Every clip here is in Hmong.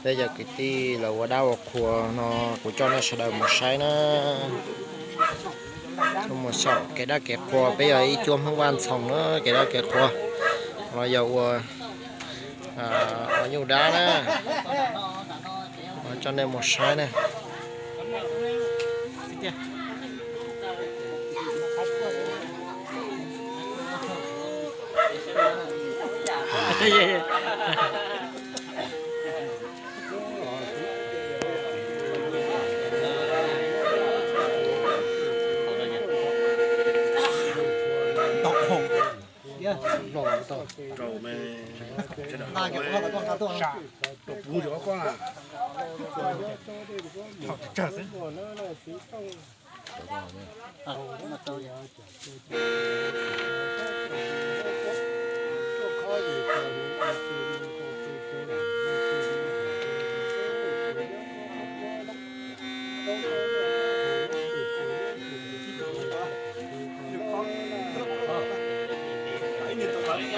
Peb cov kwv tij los ua dab ua qhua no, kuv coj nej sawv daws mus saib na. Mus saib kev dab kev qhua, peb yog ib cuab Hmoob Vaj Ntxhoo na, kev dab kev qhua los yog ua, ua nyuj dab na. Coj nej mus saib na.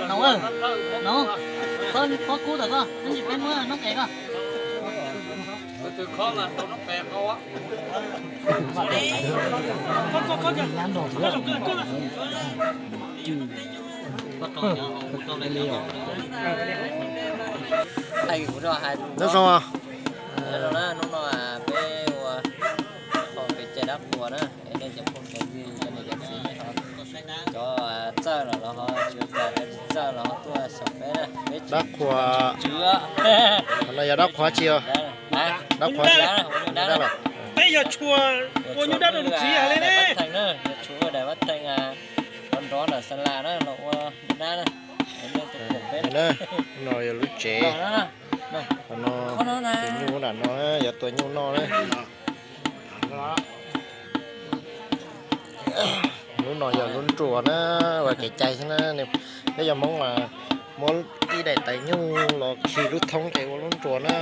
Noov, Noov, koj kub tom koj, ib ntsis peb muab noob qes koj. Nyob zoo. Hnub no peb ua qhov kev cai dab qhuas na, es nej cov phooj cov ywg, cov niam cov txiv nej ho, cov txawj los los ho tsis ua cas, cov tsis txawj los ho tuaj xyaum peb na, peb dab qhuas. Qhov no yog dab qhuas tsi os? Dab qhuas tsi? Peb yog tshua ua nyuj dab rau tus txiv hais li ne. Yog tshua ua daim vaj theej nrov nrov ntawm xa las na los ua nyuj dab na. No yog lub tsev. Qhov no tus nyuj nram no yog tua nyuj noj na. Lub no yog lub nruas na, ua kev cai xwb na. Peb yog Hmoob mas muab ib daim tais nyuj los khi lub thoob ces ua lub nruas na.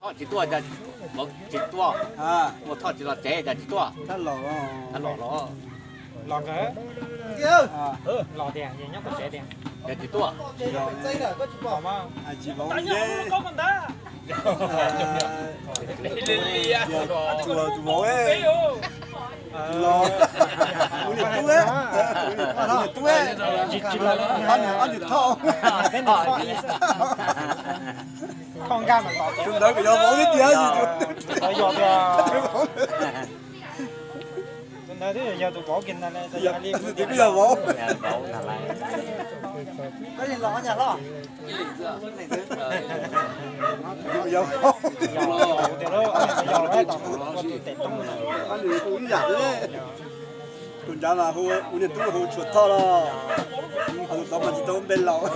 Thoj tsis tuaj, tsis tuaj, ua thoj tsis los tsev cas tsis tuaj. Los los los tiag, nyob tsev tiag, cas tsis tuaj. Tus vauv, tus vauv, tus vauv, tus vauv, tus niam tub, tus niam tub, ob niag thoj. Tus ntawd kuj yog vauv thiab tiag. Tus ntawd twb yog tus vauv kiag ntag, tus twg kuj yog vauv. Tus yog vauv. Tus nrad mas hu ua niag tub hu Tshuas Thoj los, ho tus tod mas tsis tau npe laus.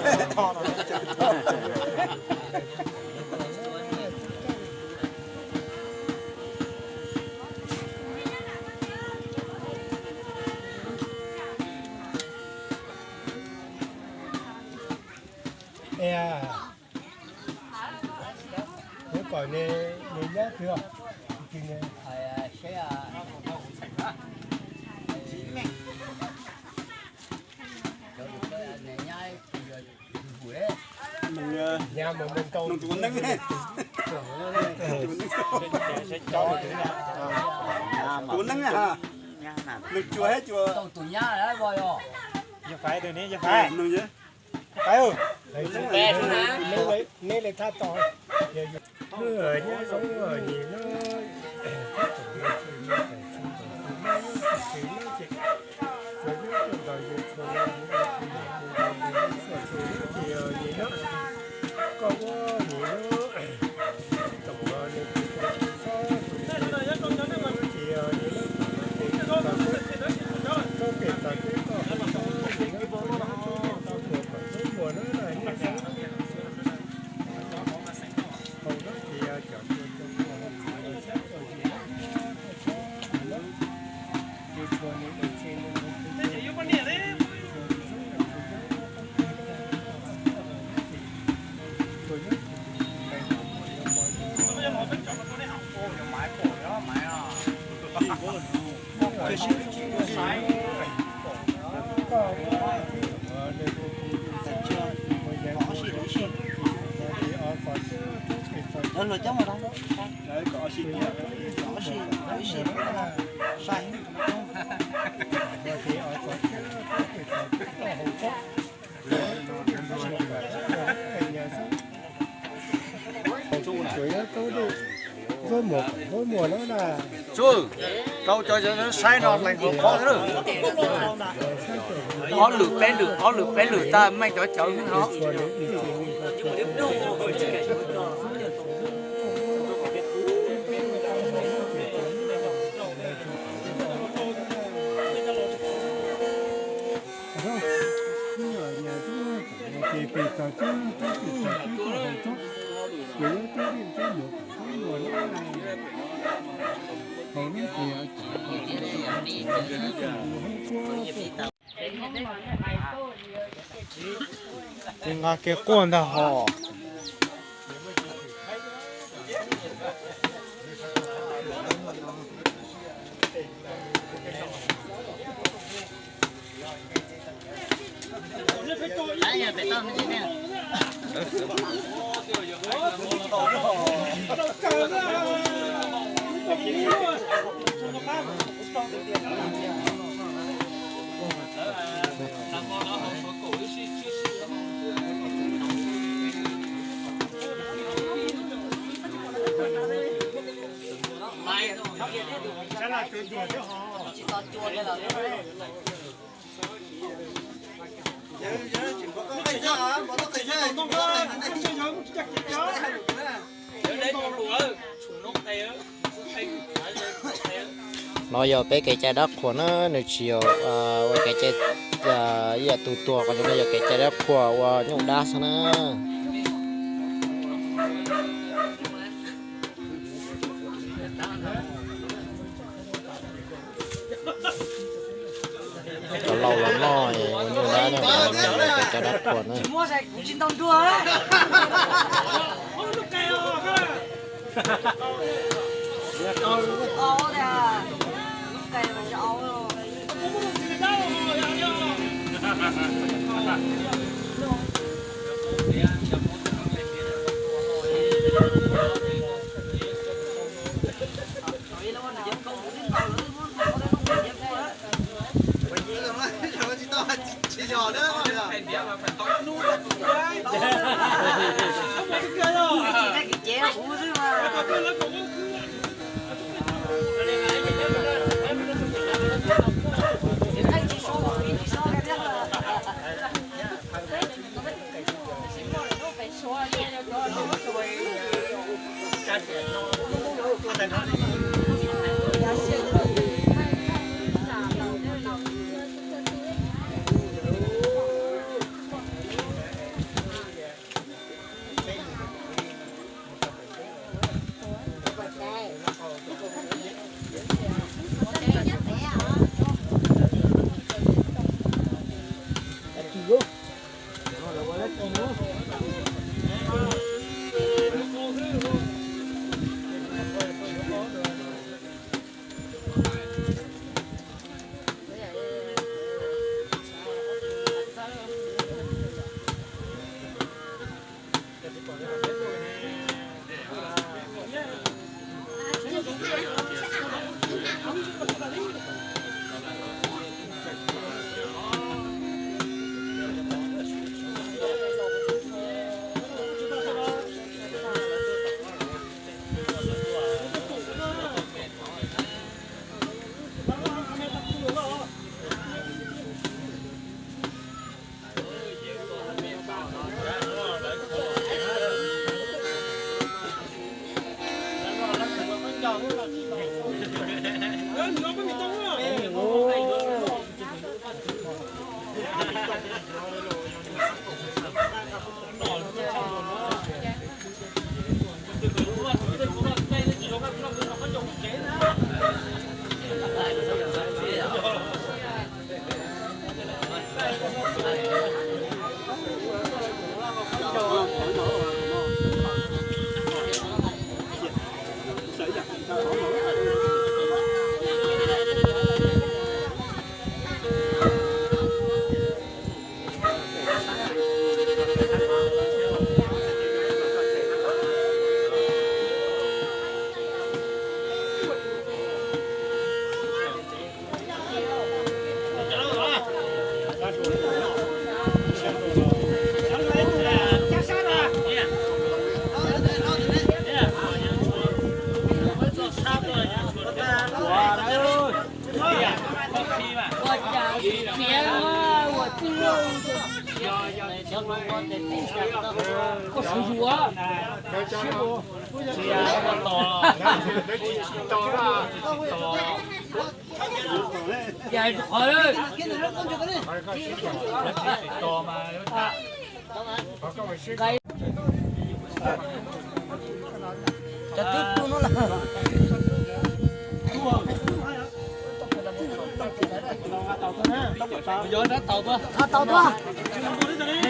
Kuv kom nws nyob twg os? Nws tus neeb, tus neeb, nws cuag thiab cuag. Yog Faiv, nws yog Faiv. Neb li thaj tod, nyob zoo nyim no, koj ua nyim no, tsis tom nyim no, ces nyim no, txoj kev txoj kev koj, muaj no na, nyob zoo. Tsuj, rau cov saib no lees hauv qhov xwb. Ob lwm peb lwm, ob lwm peb lwm tag meej cov cawv no. Kuv nqa kev quaj ntag hos. No yog peb kev cai dab qhuas na, nws tsis yog ua kev cai ib yam tus tuag, qhov no yog kev cai dab qhuas ua nyuj dab xwb na. Cov laus los noj ua nyuj dab na, kev cai dab qhuas na.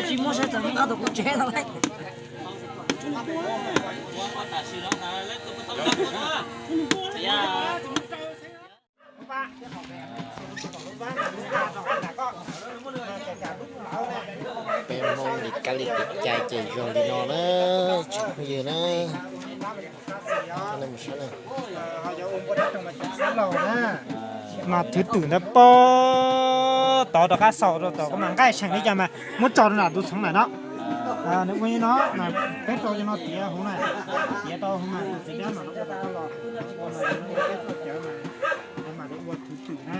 Tsis muaj sawv tsees nqa tus kuv tsev no lawm. Peb Hmoob li kab li kev cai ces zoo li no na, tsoom phooj ywg na. Mas thứ tự ntawd pab tod rov qab xaus rau tom koj mas nqaij seem li cas mas muab tso rau nram tus txheeb lawm no. Nws ua li no mas peb rau cov no tiav hauv na, tiav rau hauv mas tus txiv dab mas ua rau koj los ua mas ua peb txoj cawv mas mam li ua thứ tự na.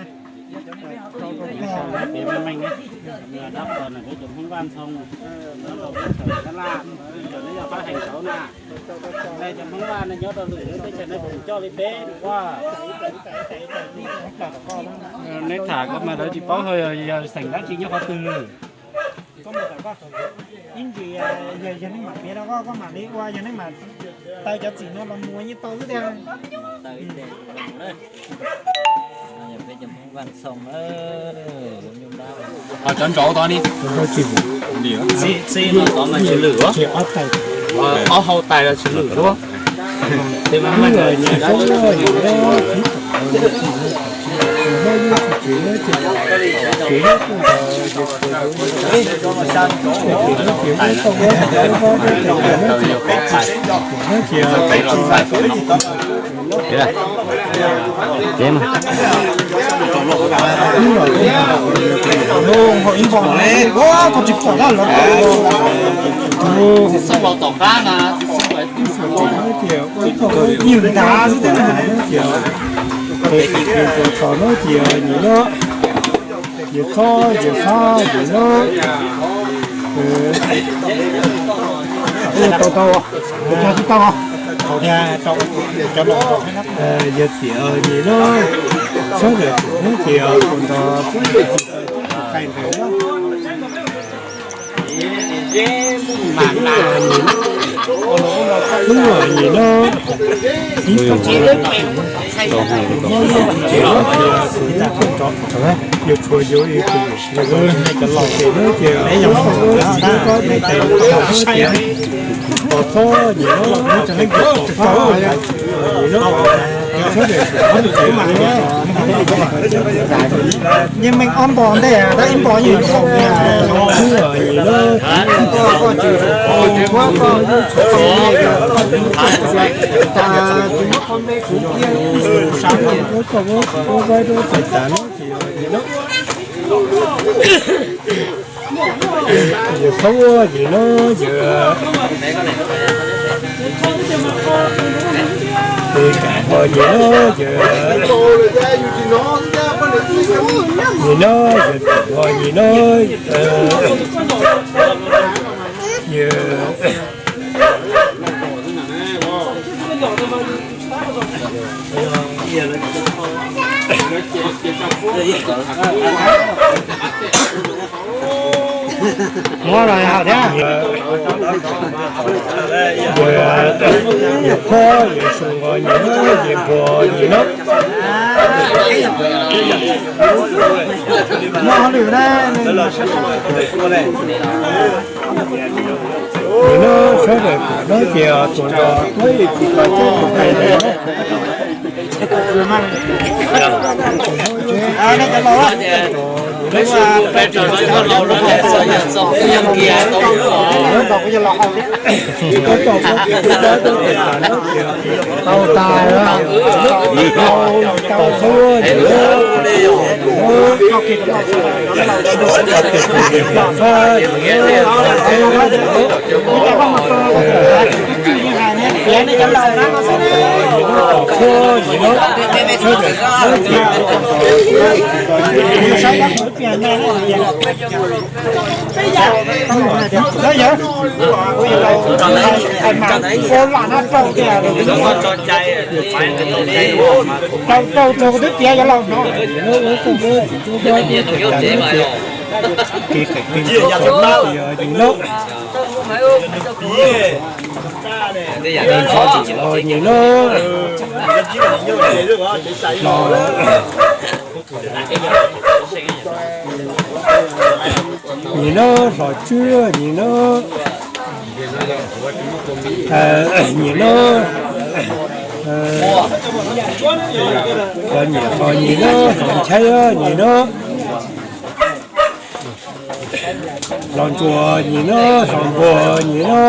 Peb meej meej na, dab qhuas na peb cov Hmoob Vaj Ntxhoo, nyob rau teb chaws Nyab Laj, nyob rau neb yog pab heev saud na. Neb cov Hmoob Vaj no nyob rau lwm lub teb chaws nej tseem coj li peb ua. Neb tham ko mas lawv tsis paub hais yog xeem dab tsi nyob qhov twg. Ib ntsis yog, yog nej mam piav rau koj, koj mam li ua, yog nej mam taw cov txim no los mus yeej tau xwb tiag. Ho cov nraud tod ni. Txij no tod mas tsis lwm, ob hau tais los tsis lwm suab. Ces mas, ib npog ne, koj tsis pom dab los, tus xub los tom qab na, ib ntav xwb tias, ces tus tom no ces nyiam no, nyiam txhob, nyiam txhob, nyiam no, tau tau, tau tau, thaum tias tau cov no, yog tias nyiam no, sawv daws tus hnub ces tus nrog tus qaij ntawd no. Hnub nyuam nyem no, ib tug mob lub tsev no ces kuv tab koj nrov, yuav tshuav yuav ib tug, yog cov laus ces no ces ib tug mob lub tsev no ces tos txhob nyem no, tos txhob nyem no, sawv daws tus hnub ces yeej meej ob npo ntej, tab ib npo yeej haum hnub nyuam nyem no, ib npo koj tsis tshuav, tus mob qhov me kuv kiag, sab no, koj muab kuv muab vaib rau tais tas no ces yog nyem no. Yawg txhob ua nyem no, yawg es kam ho nyem no, yawg nyem no, yawg kam ho nyem no, yawg Muab los hauv thiab. Yawg Phob, yawg Xyooj Nqos, yawg Npua, yawg Npua, yawg Npua. Nim no sawv daws kuj hnov tias tuaj nrog tuaj ib txhis koj coob tus hais tias, tau tas, tau xub, Rau rau twb tiav yuav laus no. Kev qhais kev ntxhov ntxhov no, nim no, nim no, nim no hlob Tswb, nim no, nim no, hlob Nyiam, nim no hlob Nchaib, nim no hlob Ntsuag, nim no hlob Npuag, nim no,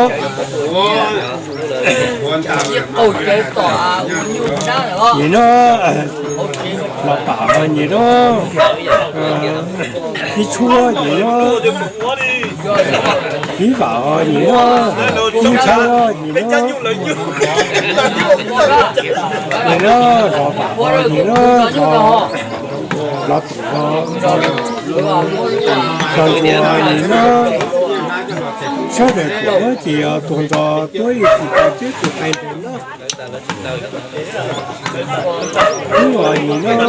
nim no hlob Pam, nim no Txiv Tshuab, nim no Txiv Vam, nim no Txiv Nchaib, nim no, nim no hlob Vam, nim no hlob, hlob Tum, hlob Ntsuag, nim no sawv daws kuj hnov tias tuaj nrog tuaj ib txhis koj coob tus hais tias no. Nim no,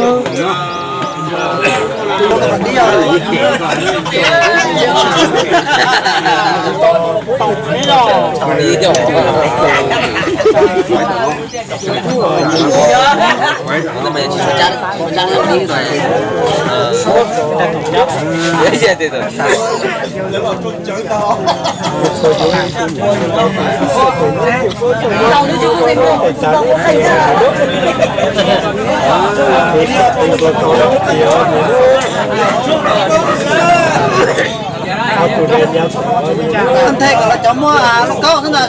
Nthe kom los cov muaj lub kaub xwb ntag.